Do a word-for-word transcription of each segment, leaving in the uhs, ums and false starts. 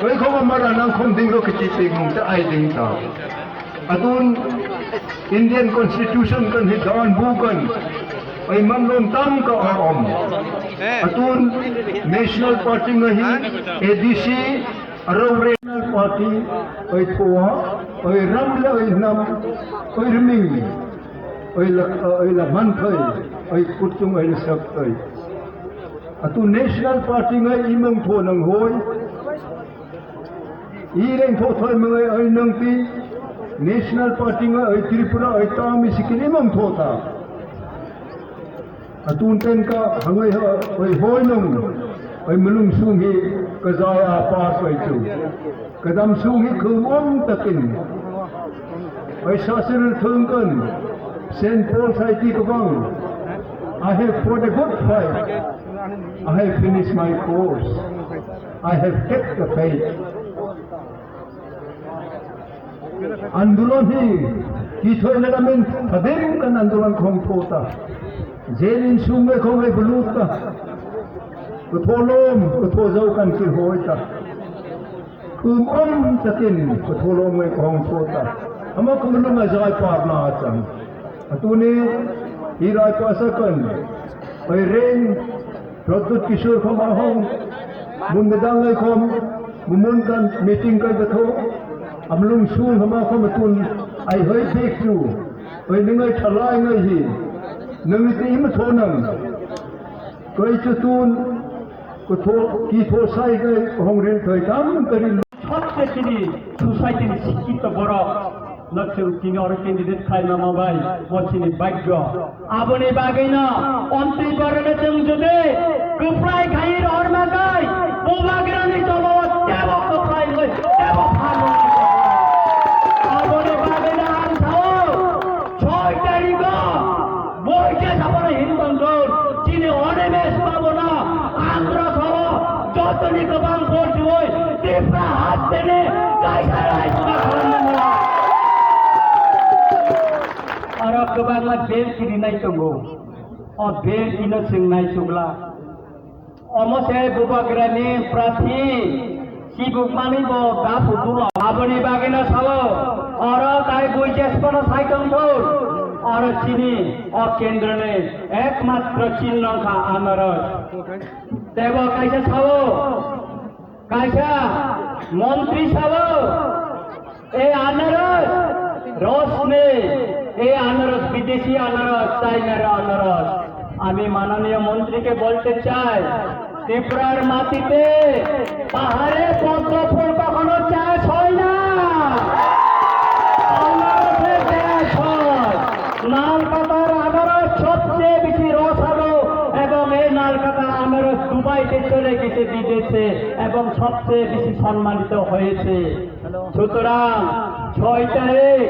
Oi khoma mara nang khom ding ro kichi pik mung ta ai ding ta. Atun Indian Constitution kan hi dan bu kan. Oi man lom tam ka a om. Atun National Party ngai hi A D C aro National Party oi thua oi ram le oi nam oi riming oi la oi la man thai oi kutung oi la sap thai. Atu National Party ngai imang tho nang hoi. Ireng tho thoi mangai ai nang ti National Party ngai ai Tripura ai tami sikini mang tho ta. Atun ten ka hangai ha ai hoi nang ai mulung sung hi ka jai a par pai tu. Kadam sung hi khum om takin. Ai sasir thung kan. Saint Paul sai ti kabang. I have fought a good fight. I have finished my course. I have kept the faith. Andolon hi kithoi na min thadim kan andolon khong thota. Jelin sumai khong ai buluta. Kutholom kutho jau kan ki hoita. Kum om takin kutholom ai khong thota. Ama kumulung ajai parna achang. Atuni hirai pasakan. Oi ring Pradyut Kishore khom ahong mun medang lai khom mumun kan meeting kai batho amlung sul hama khom tun ai hoi bek tu oi ningai thalai ngai hi nang ti im tho nang kai chu tun ko tho ki tho sai kai hong ril thoi tam kari. Sabse chini society ni sikito borok. Nok chwng tini oro candidate khlaima ma bai, bo chini bhagyo. Aboni bagwino omtwi borokno chwng jodi kwplai khai rohorma bai, Bubagrani dolo tebo kwplai wngwi tebo phan wngwi. Aboni bagwino ang sao, soi tarigo, moi khe sabono hin tongthok, chini Animesh babuno ang rw sao, jotoni kwbang vote diwi Tipra hasteni kaisa raijma khalamnani. Oro kwbangma bel kirinai tongo. O bel kino chwng naisugla. Omo se Bubagrani prathi chibukmani bo gapu dulo. Aboni bagwino sao, oro tai buijes bono sai tongthok. Oro chini o kendroni ekmatro chinno wngkha anaros. Tebo kaisa sao, kaisa montri sao, e anaros, rosni, e anaros, bidesi anaros, China ro anaros. আমি মাননীয় মন্ত্রীকে বলতে চাই, ত্রিপুরার মাটিতে পাহাড়ে পদ্ম ফুল কখনো চাষ হয় না। বাংলাদেশের দেশ হয়। নালকাটার আনারস সবচেয়ে বেশি রসালো এবং এই নালকাটা আনারস দুবাইতে চলে গেছে বিদেশে এবং সবচেয়ে বেশি সম্মানিত হয়েছে। সুতরাং ছয় তারিখ,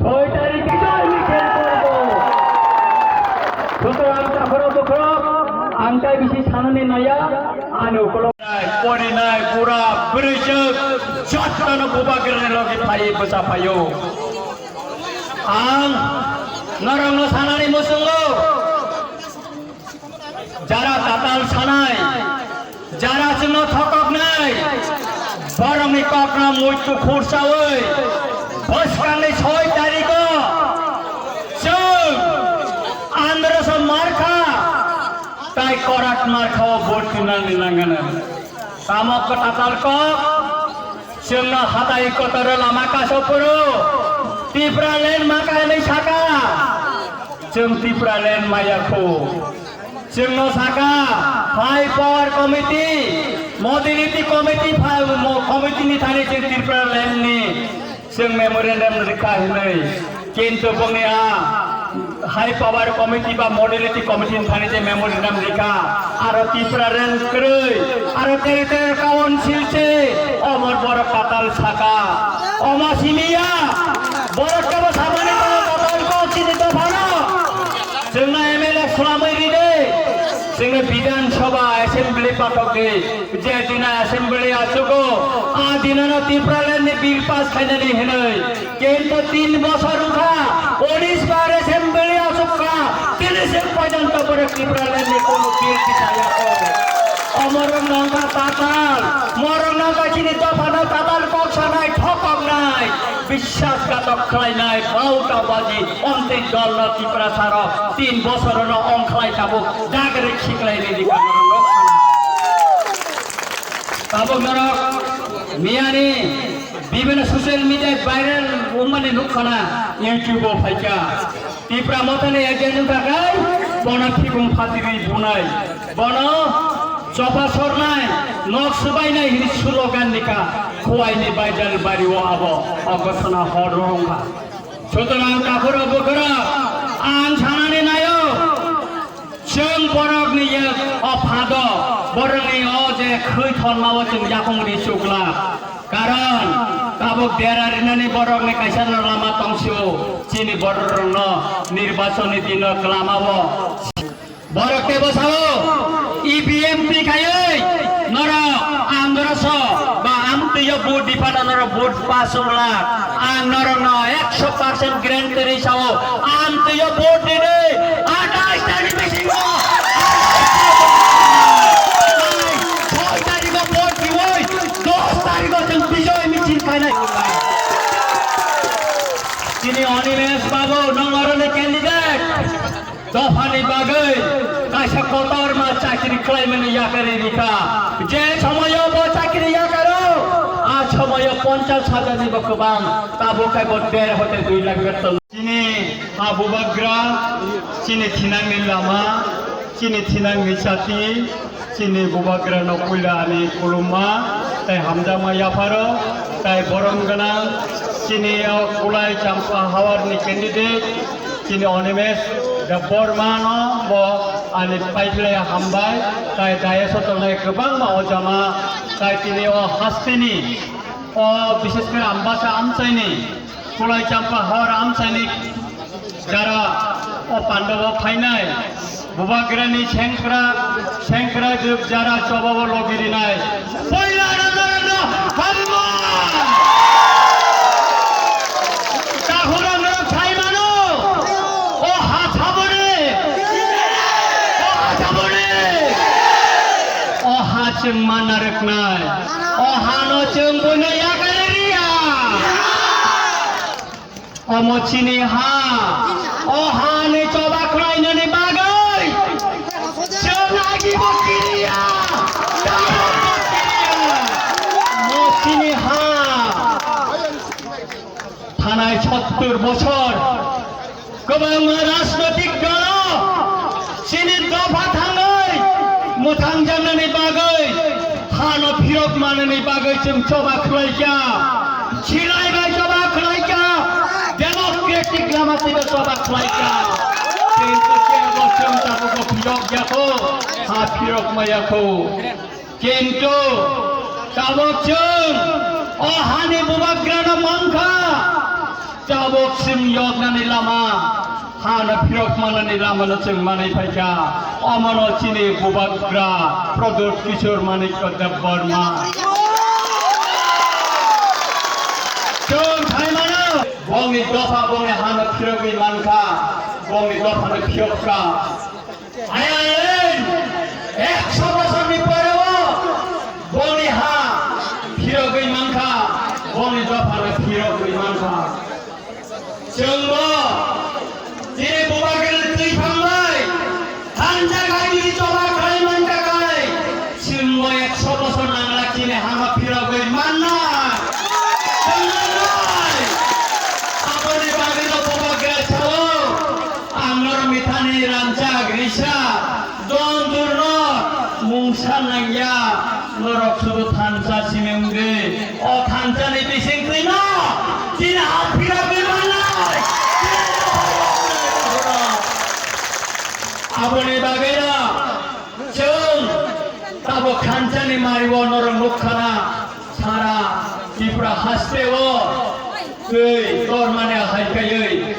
ছয় তারিখ বিজয় মিছিল করব। সুতরাং তারপরে দেখো, আংটাই বেশি সামনে নয়া, আনো কোনো Porinai, bura, bwrwijwk, jotono Bubagrani logi phaiwi bwsa phaio. Ang norokno sanani muchungo, jara tatal sanai, jara chwngno thokoknai, borokni kokno muitu khursaui, bwskangni soi tariko chwng Andhra Markha, tai Korat Markha o vote twinani nangano. Tamo kwtatal kok, chwngno hatai kotoro lama kaso phuru, Tipraland maka hinwi saka, chwng Tipraland maya khu. Chwngno saka, High Power Committee, Modality Committee, pha-, mo-, Committee ni thani chwng Tipraland ni Chwng memorandum rikha hinwi, kintu bongni a High Power Committee ba Modality Committee ni thani je memorandum rikha, aro Tipraland kwrwi, aro Territorial Council se omor borok tatal saka. Omo simiya, borok kebo samani borok tatal kok chini dophano. Chwngno M L A swlamwi ride, chwngno Bidhan Sabha Assembly pathok di. Je dina assembly achugo, a dinano Tipraland ni bill pass khainani hinwi. Kintu tin bosor wngkha, unis bar assembly achukha, tini sing porjonto borok Tipraland ni kono bill tisayakho. O Morok nongkha tatal, morok nongkha chini dophano tatal kok sanai, thokoknai, biswasghatok khlainai, bauta baji, omtwi dolno Tiprasarok tin bosorono ongkhlai tabuk dagre khiklai ridi ka norok nokha. Tabuk norok miyani bibhinno social media viral wngmani nukkhana YouTube-o phaikha. Tipra Mothani agent wngkha khe bono thikung phatigwi bunai, bono chopa sornai, nok swbainai hini slogan nikha, Khowai ni Baidal bari o abo, o gosona hor rwngkha. Sutorang takhurok bukhurok, ang sanani naio, chwng borokni ye o phado, borokni o je khwi thonma o chwng yakung ri chukla. Karon tabuk dera rinani borokni kaisa no lama tong sio, chini borok rokno nirbachon ni dino kwlama o. Borok tebo sao, E V M twi khaiwi norok amdroso ba amtwio vote dipana norok vote pasung la. Ang norokno ekso percent guarantee rwi sao, amtwio vote dini athais tarikh bisingo, soi tarikho vote diwi, dos tarikho chwng bijoy michil khainai. Chini Animesh babu, nwng oroni candidate. Dophani bagwi kaisa kotorma chakri khlaimani yakarwi rikha. Je somoyo bo chakri yakaro, a somoyo ponchash hajar ni bo kwbang, tabuk khai bo der hote dui lakh beton. Chini ha bubagra, chini thinangni lama, chini thinangni chati, chini bubagrano puila ani khulumma tei hamjakma yapharo, tei borom gwnang chini o Kulai Champa Hawarni candidate, chini Animesh Debbarmano bo ani paiphlai hambai, tei daya sotonai kwbangma o jama, tei tini o hasteni, o bishesh kore Ambasa amchaini, Kulai Champa Hawar amchaini jara o pandabo phainai, bubagrani sengkra, sengkra jara chobabo logirinai. Poila rajarano hamma! Tahura norok sai mano! O ha saboni! O ha saboni! O ha chwng manna rwknai. O hano chwng buino yakarwi riya. Omo chini ha. O hani choba khlainani bagwi chwng agibo kiriya. Tabukbo kiriya. Omo chini ha. Thanai sottur bochor kwbangma rajnotik dolo chini dopha thangwi mwthangjaknani bagwi, hano phirok manani bagwi chwng choba khlaikha, silai bai choba khlaikha, democratic lama twibo choba khlaikha. Kintu kebo chwng tabukbo phirok yakho, ha phirok ma yakho. Kintu tabuk chwng o hani bubagrano mankha, tabuk chwng yoknani lama, hano phirok manani lamano chwng manwi phaikha. Omono chini bubagra Pradyot Kishore Manikya Debbarma. Chwng phaimano bongni dopha bongni hano phirogwi mankha, bongni dophano phirokha. Ayang, ekso bosorni poreo boni ha phirogwi mankha, boni dophano phirogwi mankha. Chwngbo chini bubagrani twi phanglai, thansa khaini choba khlai mankha khai, chwngbo ekso bosor nangla chini hama phirogwi manna. Chwng nangnai. Aboni bagwino bubagra sao. Ang norok mithani ranchak risa, don durno mungsa nangya, norok sudu thansa simi wngdi. O thansani bising twino chini ha phirogwi mannai. Aboni bagwino chwng tabuk thansani mario norok nukkhana sara Tripura hasteo twi tormani hai kaiwi